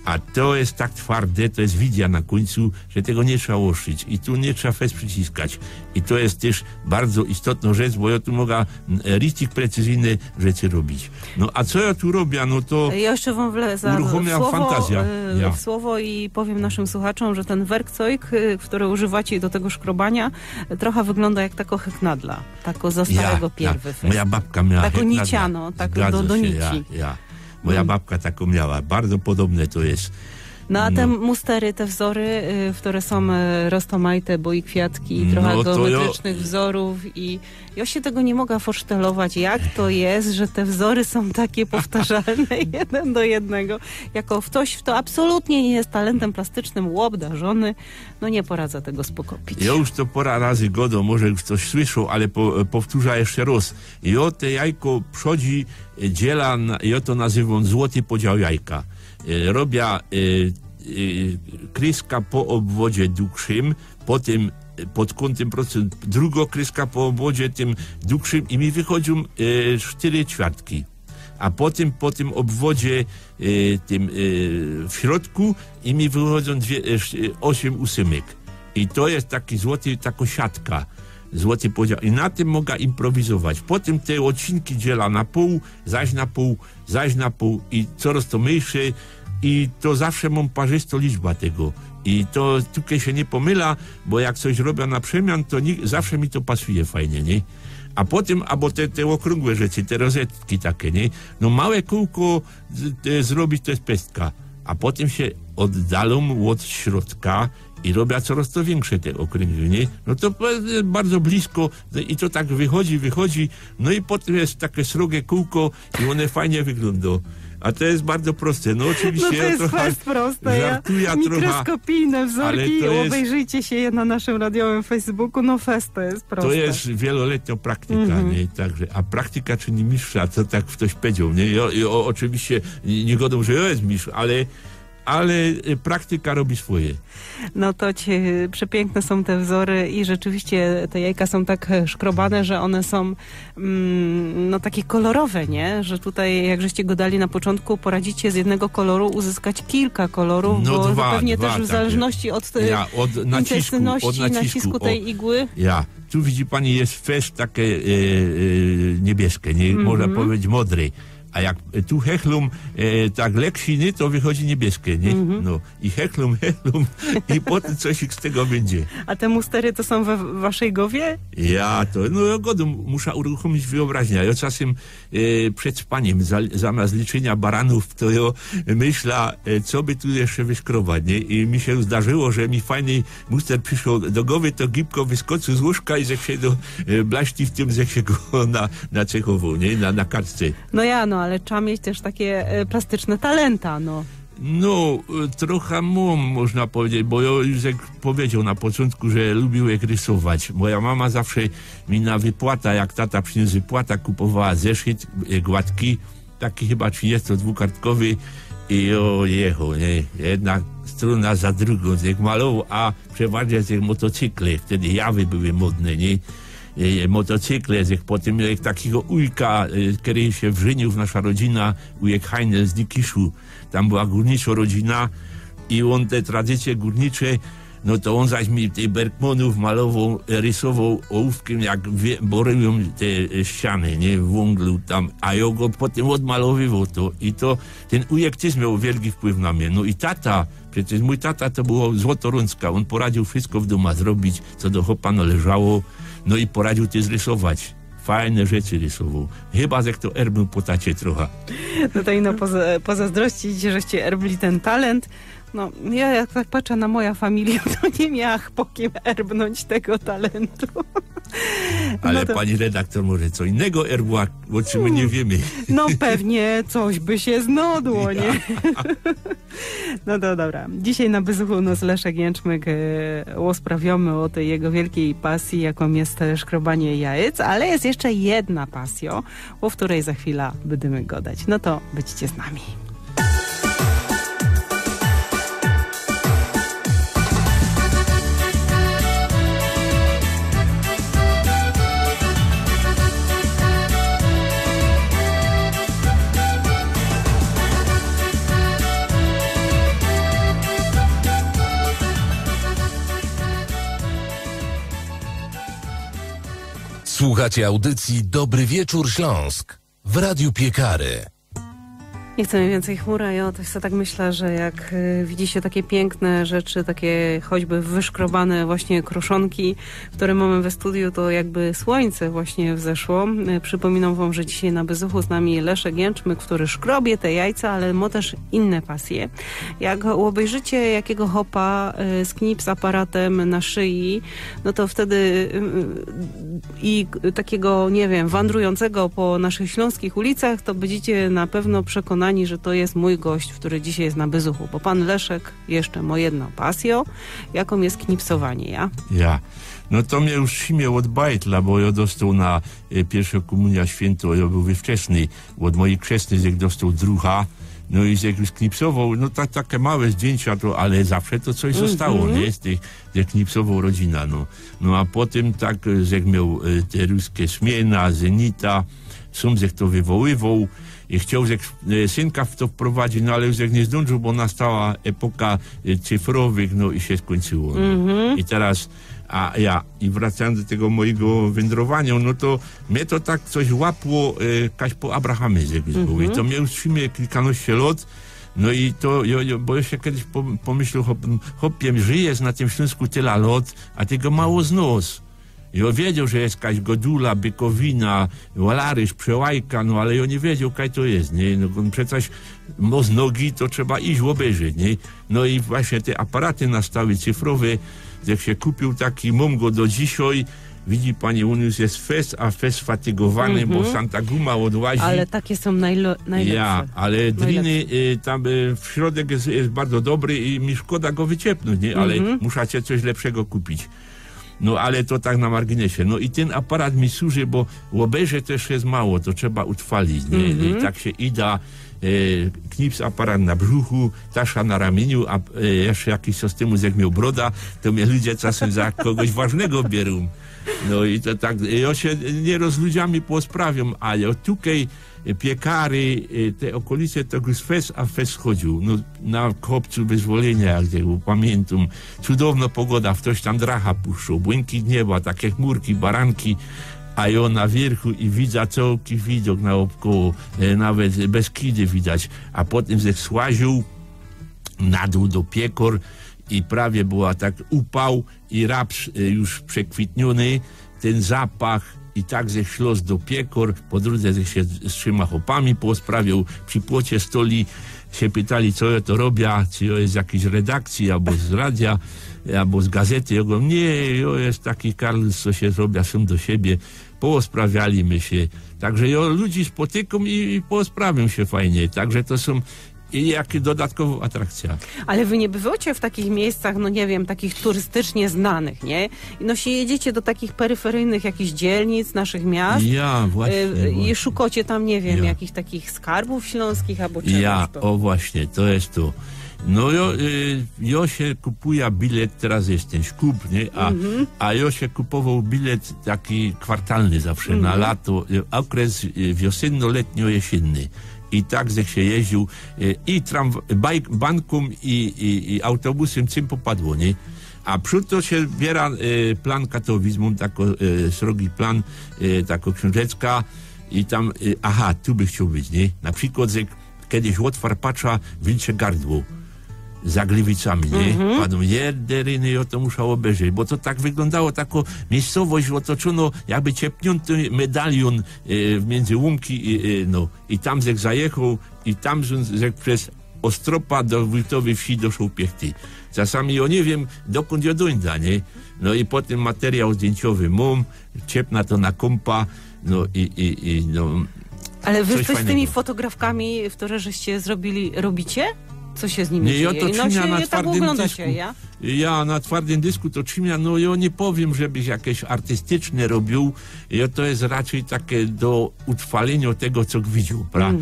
A to je tak twarde, to je widnia na kōńcu, że tego niy trzeba ôszczyć. I tu niy trzeba fest prziciskać. I to je tyż bardzo istotnŏ rzecz, bo jo tu moga, mm, richtig precyzyjne rzeczy robić. No a co jo tu robia? No to Jo jeszcze wōm wlezã uruchōmia słowo, fantazjŏ. Y, Ja. w słowo i powiym naszym słuchaczōm, że tyn werkcojk, y, kery używacie do tego szkrobaniŏ, trocha wyglōnda jak tako hechnadla. Tako za Ja, starego ja. pierwy fest. Moja babka miała Tako hechnadla. Niciano, tako Zgadza do, do sie, ja, nici. ja. Moja Mm. babka tako miała. Bardzo podobne to je. No a te No. mustery, te wzory, y, kery sōm, y, roztōmajte, bo i kwiatki, i No trocha to jo- geometrycznych wzorōw i jo sie tego niy moga forsztelować, jak to je, że te wzory sōm take powtarzalne jeden do jednego. Jako ftoś, fto absolutnie niy ma talentym plastycznym ôbdarzōny, no niy poradzã tego spokopić. Jo już to pora razy gŏdōm, może już ftoś słyszoł, ale po-, powtōrzã jeszcze rŏz. Jo te jajko przodzi, e, dziela na, jo to nazywōm złoti podział jajka. E, robia, e, e, kryska po ôbwodzie dugszym, potym, e, pod kōntym prosto drugo kryska po ôbwodzie tym dugszym i mi wychodzōm, e, sztyry ćwiartki. A potym, po tym ôbwodzie, e, tym, e, w środku i mi wychodzōm dwie, e, sz-, e, ôziym ôsymyk. I to je taki złoti, tako siatka. Złoti podział. I na tym moga improwizować. Potym te ôdcinki dziela na pōł, zaś na pōł, zaś na pōł i corŏz to mynsze. I to zawsze mōm parzysto liczba tego. I to tukej sie niy pomyla, bo jak coś robia na przemian, to ni-, zawsze mi to pasuje fajnie, niy? A potym, abo te, te ôkrōngłe rzeczy, te rozetki take, niy? No małe kōłko z-, te zrobić, to je pestka. A potym sie ôddalōm ôd środka i robia corŏz to wiynsze te ôkrōngłe, niy? No to po-, bardzo blisko i to tak wychodzi, wychodzi, no i potym je take srogie kōłko i ône fajnie wyglōndo. A to je bardzo proste. No ôczywiście No to jo je trocha fest proste, ja. żartujã trocha, Mikroskopijne wzorki, ale to je ôbejrzyjcie sie je na naszym radiowym Facebooku, no fest to je proste. To je wieloletnio praktyka, Mhm. niy? Także, a praktyka czyni mistrza, co tak ftoś pedzioł, niy? Jo, jo, ôczywiście niy, niy gŏdōm, że jo je mistrz, ale, ale, y, praktyka robi swoje. No to ci-, przepiykne sōm te wzory i rzeczywiście te jajka sōm tak, e, szkrobane, że ône sōm, mm, no, take kolorowe, niy? Że tukej, jak żeście gŏdali na poczōntku, poradzicie z jednego koloru uzyskać kilka kolorōw, No bo dwa, pewnie dwa, też w tak je. zależności od, e, Ja, ôd nacisku, intensywności ôd i nacisku, nacisku ô. tej igły. Ja. Tu widzi pani, je fest take, e, e, niebieske, niy? Mhm. Można powiedzieć modre. A jak, e, tu hechlōm, e, tak lekszi, niy? To wychodzi niebieske, niy? Mhm. No. I hechlōm, hechlōm i potym coś z tego bydzie. A te mustery to sōm we w-, waszej gowie? Ja, to, no, jo gŏdōm, musza uruchōmić wyobraźniã. Jo czasym, e, przed spanim, za-, zamiast liczyniŏ baranōw, to jo myśla, e, co by tu jeszcze wyszkrobac, niy? I mi sie zdarzyło, że mi fajny muster prziszoł do gowy, to gibko wyskoczył z łōżka i żech sie do, e, blaszki w tym, żech sie go na-, nacechowoł, niy? Na, na kartce. No ja, no, ale trzeba mieć też takie, e, plastyczne talenta, no. No, e, trocha mōm, można powiedzieć, bo jo już jak powiedzioł na poczōntku, że lubiōł jak rysować. Moja mama zawsze mi na wypłata, jak tata prziniōs wypłata, kupowała zeszyt, e, gładki, taki chyba trzidziestodwukartkowy i jo jechoł, niy? Jedna strōna za drugōm, jak malowoł, a przeważnie te motocykle, wtedy jawy były modne, niy? e, motocykle, żech potym mioł takigo ujka, e, kery sie wżyniōł, nasza rodzina, ujek Hajnel z Dikiszu. Tam była górniczŏ rodzina i ôn te tradycje górnicze, no to ôn zaś mi tych Bergmanōw malowoł, e, rysowoł ôłōwkym, jak wie-, borujōm te, e, ściany, nie? W wōnglu tam, a jŏ go potym ôdmalowywoł to i to, tyn ujek tyż mioł wielki wpływ na mie. No i tata, przeca mōj tata to było złoto rōnczka, ôn poradziōł wszysko w dōma zrobić, co do chopa nŏleżało, no i poradziōł tyż rysować. Fajne rzeczy rysowoł. Chyba żech to erbnōł po tacie trocha. No to ino poza-, pozazdrościć, żeście erbli ten talent. No, ja jak tak patrzã na moja familijŏ, to niy miała po kim erbnōńć tego talentu. Ale no to pani redaktor może co innego erbła, ô czym my niy wiymy. No pewnie coś by sie znŏdło, nie? No to dobra. Dzisiej na bezuchu u nŏs Leszek Jynczmyk, e, ôsprawiomy ô tyj jego wielkij pasji, jakōm jest szkrobanie jajyc, ale jest jeszcze jedna pasjŏ, ô ftōryj za chwila bydymy gŏdać. No to bydźcie z nami. Słuchacie audycji Dobry Wieczór Śląsk w Radiu Piekary. Nie chcemy więcej chmura. Ja też sobie tak myślę, że jak, y, widzi się takie piękne rzeczy, takie choćby wyszkrobane właśnie kruszonki, które mamy we studiu, to jakby słońce właśnie wzeszło. Y, przypominam wam, że dzisiaj na bezuchu z nami Leszek Jynczmyk, który szkrobie te jajca, ale ma też inne pasje. Jak obejrzycie jakiego chopa, y, z knips aparatem na szyi, no to wtedy, y, i takiego, nie wiem, wandrującego po naszych śląskich ulicach, to będziecie na pewno przekonani, że to jest mój gość, który dzisiaj jest na bezuchu, bo pan Leszek jeszcze ma jedną pasjõ, jaką jest knipsowanie, ja? Ja. No to mie już simie ôd bajtla, bo jŏ dostoł na, e, piyrszŏ kōmunia świynto, jŏ bōł wcześniej, ôd mojij krzesnyj żech dostoł drucha, no i żech już knipsowoł, no tak, take małe zdjyncia to, ale zawsze to coś zostało, nie? Z tych, żech knipsowoł rodzina, no. No a potym tak, e, żech mioł, e, te ruske Smiena, Zenita, sōm żech to wywoływoł i chcioł żech, e, synka w to wprowadzić, no ale już żech niy zdōnżył, bo nastała epoka, e, cyfrowych, no i sie skōńczyło, no. I teraz, a ja, i wracajōnc do tego mojego wyndrowaniŏ, no to mie to tak coś łapło, e, kaś po Abrahamie żech już bōł. I to mie już trzimie kilkanoście lŏt, no i to, jo, jo, bo jŏ sie kedyś po-, pōmyśloł, chop-, chopie, żyjesz na tym Ślōnsku tela lŏt, a ty go mało znŏsz. Jŏ wiedzioł, że jest kaś Godula, Bykowina, Łalarzysz, Przełajka, no ale jŏ niy wiedzioł, kaj to jest, nie? No, ôn przecaż mŏ znogi, to trzeba iś ôbejrzeć, nie? No i właśnie te aparaty nastały cyfrowe, żech sie kupiōł taki, mōm go do dzisiej. Widzi pani, ôn już jest fest, a fest fatigowany, bo sam ta guma ôdłazi. Ale takie sōm najlo-, najlepsze. Ja, ale driny, y, tam, y, w środek jest, jest bardzo dobry i mi szkoda go wyciepnōńć, nie? Ale muszacie coś lepszego kupić. No, ale to tak na marginesie. No i tyn aparat mi służy, bo ôbejrzeć to jeszcze jest mało, to trzeba utrwalić, nie? No i tak sie ida, e, knips aparat na brzuchu, tasza na ramiyniu, a, e, jeszcze jakiś czas tymu, żech mioł broda, to mie ludzie czasym za kogoś ważnego bierōm. No i to tak, jŏ sie niyroz z ludziami pooprawiōm, ale tukej Piekary, y, te ôkolice, to już fest, a fest chodziył. No, na Kopcu Wyzwoliynia, jak tego pamiyntōm. Cudownŏ pogoda, ftoś tam dracha puszczōł. Błynki nieba, take chmurki, baranki, a jŏ na wiyrchu i widza cołki widok naôpkoło, e, nawet Beskidy widać. A potym żech słaziōł na dōł do Piekŏr i prawie była tak upał, i raps, e, już przekwitniōny, tyn zapach, i tak żech szlŏ do Piekŏr, po drōdze żech sie z trzima chopami pooprawiōł, przi płocie stoli, sie pytali, co jŏ to robia, czy jŏ jest z jakiejś redakcji, abo z radia, abo z gazety. Jŏ gŏdōm, niy, jŏ jest taki karlus, co sie robia sōm do siebie. Poosprawiali my sie. Tak że jŏ ludzi spotykōm i, i poosprawiōm sie fajnie. Tak że to sōm I jak dodatkowo atrakcja. Ale wy niy bywŏcie w takich miejscach, no niy wiym, takich turystycznie znanych, niy? No sie jedziecie do takich peryferyjnych jakichś dzielnic, naszych miast. Ja, właśnie, Y, właśnie. I szukŏcie tam, niy wiym, Ja. jakichś takich skarbōw ślōnskich abo czegoś. Ja, To o właśnie, to jest to. No jo, y, jo sie kupuja bilet, teroz je tyn Szkup, niy? A, a jo sie kupowoł bilet taki kwartalny zawsze na lato, y, ôkres, y, wiosynno-letnio-jesiynny. I tak żech sie jeździōł, y, i tramw-, bajk-, bankōm, i, i, i autobusym, czym popadło, niy? A przōd to sie biera, y, plan Katowizm, mōm tako, y, srogi plan, y, tako ksiōnżeczka i tam, y, aha, tu bych chcioł być, niy? Na przikłod, że kedyś ôtwar, patrza, wilcze gardło za Gliwicami, niy? Padōm, jederyny, jo to musza ôbezdrzeć, bo to tak wyglōndało, tako miejscowość ôtoczōno, jakby ciepniōnty medaliōn, y, w miyndzy łōmki, y, y, no. I tam żech zajechoł, i tam żech, żech bez Ôstropa do Wōjtowyj Wsi doszoł piechty. Czasami jo niy wiym, dokōnd jo dōńda, niy? No i potym materiał zdjynciowy mōm, ciepna to na kōmpa, no i, i, i, no. Ale wy Coś coś z tymi fajnego. Fotografkami, które żeście zrobili, robicie? Co się z nimi Niy, jo dzieje? to No trzimia się na tak twardym oglądacie, dysku. Ja? Ja na twardym dysku to trzimia, no jo niy powiym, żebych jakeś artystyczne robiōł. Jo to je raczyj take do utrwalynio tego, co widzioł, pra?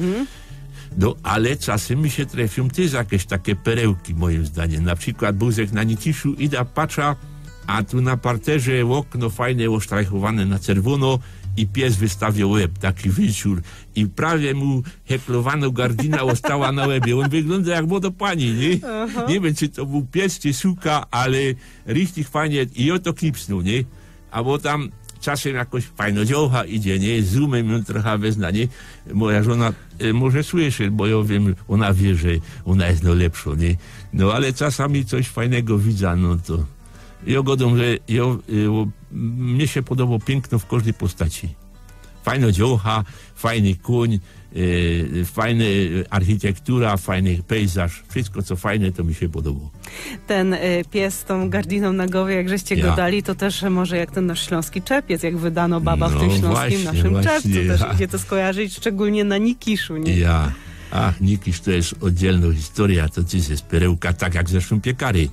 No, ale czasym mi sie trefiōm tyż jakeś take perełki, mojim zdaniym. Na przikłod bōł żech na Nikiszu, ida, patrza, a tu na parterze ôkno fajne, ôsztrajchowane na czerwōno i pies wystawioł łeb, taki wilczur. I prawie mu heklowanŏ gardina ôstała na łebie. Ôn wyglōndoł jak młodŏ pani, niy? Niy wiym, czy to bōł pies, czy suka, ale richtig fajnie. I jo to klipsnōł, niy? Abo tam czasym jakoś fajnŏ dziołcha idzie, niy? Zoōmym jōm trocha weznã, niy? Moja żōna, e, może słyszy, bo jo wiym, ôna wiy, że ôna je nojlepszŏ, niy? No ale czasami coś fajnego widza, no to... Jo gŏdōm, że jo, e, ô, mie sie podobŏ piykno w kożdyj postaci. Fajnŏ dziołcha, fajny kōń, e, fajny architektura, fajny pejzaż. Wszystko, co fajne, to mi sie podobŏ. Ten, e, pies z tōm gardinōm na gowie, jak żeście Ja. Gŏdali, to tyż może jak tyn nasz ślōnski czepiec, jak wydano baba w No tym ślōnskim właśnie, naszym właśnie, czepcu. Tyż ja. Idzie to skojarzić, szczegōlnie na Nikiszu, niy? Ja. Ach, Nikisz to je ôddzielnŏ historyjŏ, to tyż je perełka, tak jak zresztōm piekary.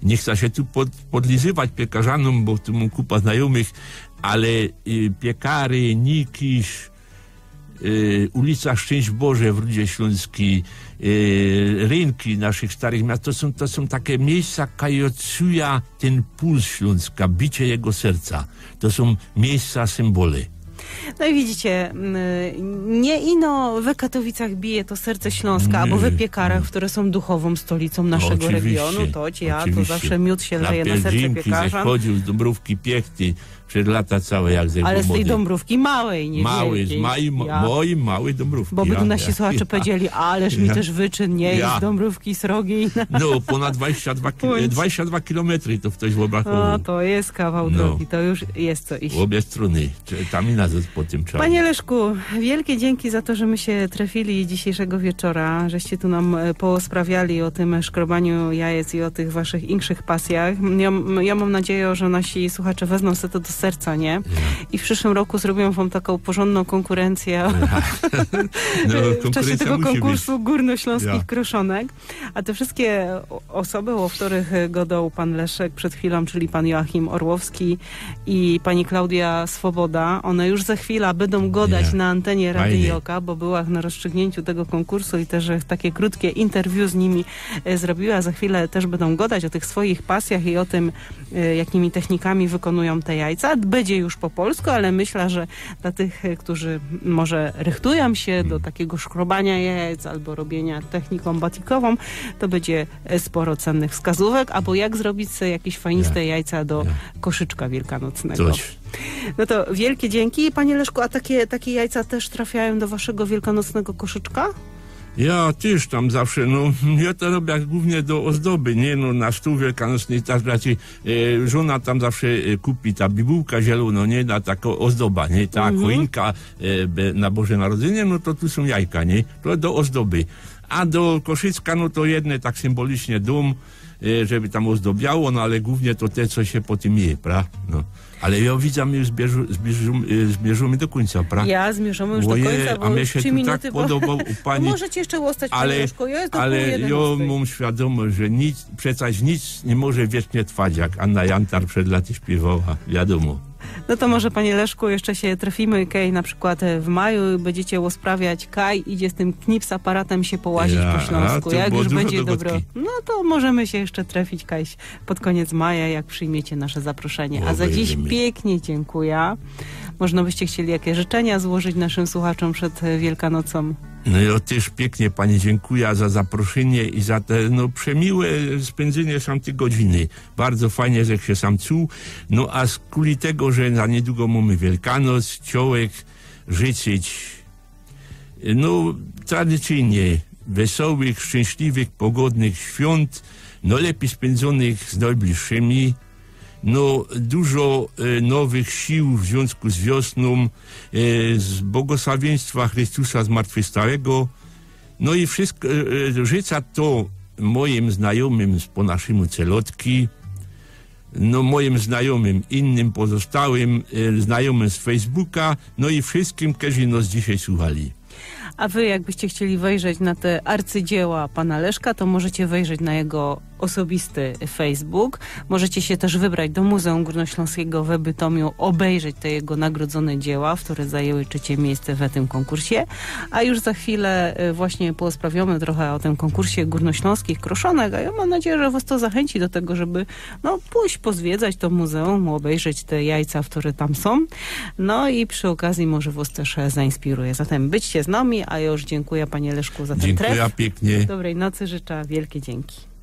Niy chcã sie tu pod-, podlizywać piekarzanōm, bo tu mōm kupa znajōmych, ale, y, piekary, Nikisz, y, ulica Szczynść Boże w Rudzie Ślōnskij, y, rynki naszych starych miast, to sōm, to sōm take miyjsca, kaj ôdczujŏ tyn puls Ślōnska, bicie jego serca. To sōm miyjsca, symbole. No i widzicie, mm, niy ino w Katowicach bije to serce Ślōnska, abo w piekarach, które sōm duchowōm stolicōm naszego Ôczywiście, regiōnu. To ci, ja, to ôczywiście. Zawsze miōd sie leje na serce Pielgrzymki, piekarzan. Chodziōł z Dōmbrōwki piechty, przez lata cołke, jak żech Ale bōł z tyj młody. Dōmbrōwki małej, niy? Mały, z wielkiej. małym, Ja. moim mały Dōmbrōwki. Bo by Ja, tu nasi ja, słuchacze ja. powiedzieli, ależ mi Ja. tyż wyczyn, niy? Ja. Z Dōmbrōwki srogi. No, pōnŏd dwadzieścia dwa ki-, Pōńć. dwadzieścia dwa kilometry to ftoś ôbrachowōł. O, to je kawał No. drogi, to już je co iś. Ôbie strōny. Czy tam i nazŏd po tym trzeba. Panie Leszku, wielkie dzięki za to, że my sie trefili dzisiejszego wieczora, żeście tu nam, e, posprawiali ô tym szkrobaniu jajec i ô tych waszych inkszych pasjach. Ja, ja mōm nadzieja, że nasi słuchacze weznōm se to do serca, niy? I w prziszyłym roku zrobiōm wōm takõ porzōndnõ kōnkurancjã No, w czasie kōnkurancjŏ tego musi być. Kōnkursu Gōrnoślōnskich Ja. Kroszonek. A te wszystkie ô-, ôsoby, ô kerych, e, gŏdoł pan Leszek przed chwilōm, czyli pan Joachim Orłowski i pani Klaudia Swoboda, ône już za chwila bydōm gŏdać Ja. na antenie Fajnie. Radyjŏka, bo była na rozstrzygnięciu tego kōnkursu i tyż, e, takie krōtkie interwiu z nimi, e, zrobiła. Za chwilã tyż bydōm gŏdać ô tych swojich pasjach i ô tym, e, jakimi technikami wykonujōm te jajca. Bydzie już po polsku, ale myślã, że dlŏ tych, e, kerzy może rychtujōm sie do takigo szkrobaniŏ jajec abo robiyniŏ technikōm batikowōm, to bydzie, e, sporo cennych wskazōwek, abo jak zrobić se jakeś fajniste Ja. jajca do Ja. koszyczka wielkanocnego. Coś. No to wielkie dzięki. Panie Leszku, a takie, takie jajca tyż trafiajōm do waszego wielkanocnego koszyczka? Ja tyż tam zawsze, no, jo to robiã głōwnie do ôzdoby, niy? No, na stōł wielkanocny, tak, znaczy, e, żōna tam zawsze, e, kupi ta bibułka zielōnŏ, niy? Na takõ ôzdobã, niy? Ta choinka, e, be-, na Boże Narodzynie, no to tu sōm jajka, niy? To do ôzdoby. A do koszyczka, no to jedne tak symbolicznie dōm, e, żeby tam ôzdobiało, no ale głōwnie to te, co sie potym je, pra? No. Ale jo widzã, my już zbieżu-, zbieżu-, e, zmierzōmy do kōńca, pra? Ja zmierzōmy już do Ojej, kōńca, a bo mie sie trzi tu minuty, tak bo podobŏł u pani. Możecie jeszcze ôstać, panie Ale, Leszku, jo je do pōł ale jo jedenŏstej. Mōm świadōmość, że nic, przecież nic niy może wiecznie trwać, jak Anna Jantar przed laty śpiywała, wiadōmo. No to może, panie Leszku, jeszcze się trefimy, kaj na przykład w maju będziecie rozprawiać, kaj idzie z tym knipsaparatem się połazić Ja, po Śląsku. to Jak było już dużo będzie do dobro, gôdki. No to możemy się jeszcze trafić, kaj pod koniec maja, jak przyjmiecie nasze zaproszenie. A za dziś Obejrzymy. Pięknie dziękuję. Można byście chcieli jakieś życzenia złożyć naszym słuchaczom przed e, Wielkanocą? No i ôż pięknie pani dziękuję za zaproszenie i za te, no, przemiłe spędzenie sam tej godziny. Bardzo fajnie, że się sam czuł. No a skuli tego, że za niedługo mamy Wielkanoc, ciołek życzyć, no, tradycyjnie wesołych, szczęśliwych, pogodnych świąt, no lepiej spędzonych z najbliższymi. No, dużo e, nowych sił w związku z wiosną, e, z błogosławieństwa Chrystusa Zmartwychwstałego. No i wszystko, e, e, życzę to moim znajomym z po naszemu celotki, no, moim znajomym, innym pozostałym e, znajomym z Facebooka, no i wszystkim, którzy nas dzisiaj słuchali. A wy, jakbyście chcieli wejrzeć na te arcydzieła pana Leszka, to możecie wejrzeć na jego osobisty Facebook. Możecie się też wybrać do Muzeum Górnośląskiego we Bytomiu, obejrzeć te jego nagrodzone dzieła, które zajęły trzecie miejsce w tym konkursie. A już za chwilę e, właśnie porozprawiamy trochę o tym konkursie górnośląskich kroszonek, a ja mam nadzieję, że was to zachęci do tego, żeby no, pójść pozwiedzać to muzeum, obejrzeć te jajca, które tam są. No i przy okazji może was też e, zainspiruje. Zatem bądźcie z nami, a ja już dziękuję, panie Leszku, za ten Dziękuję tref. Pięknie. Dobrej nocy, życzę wielkie dzięki.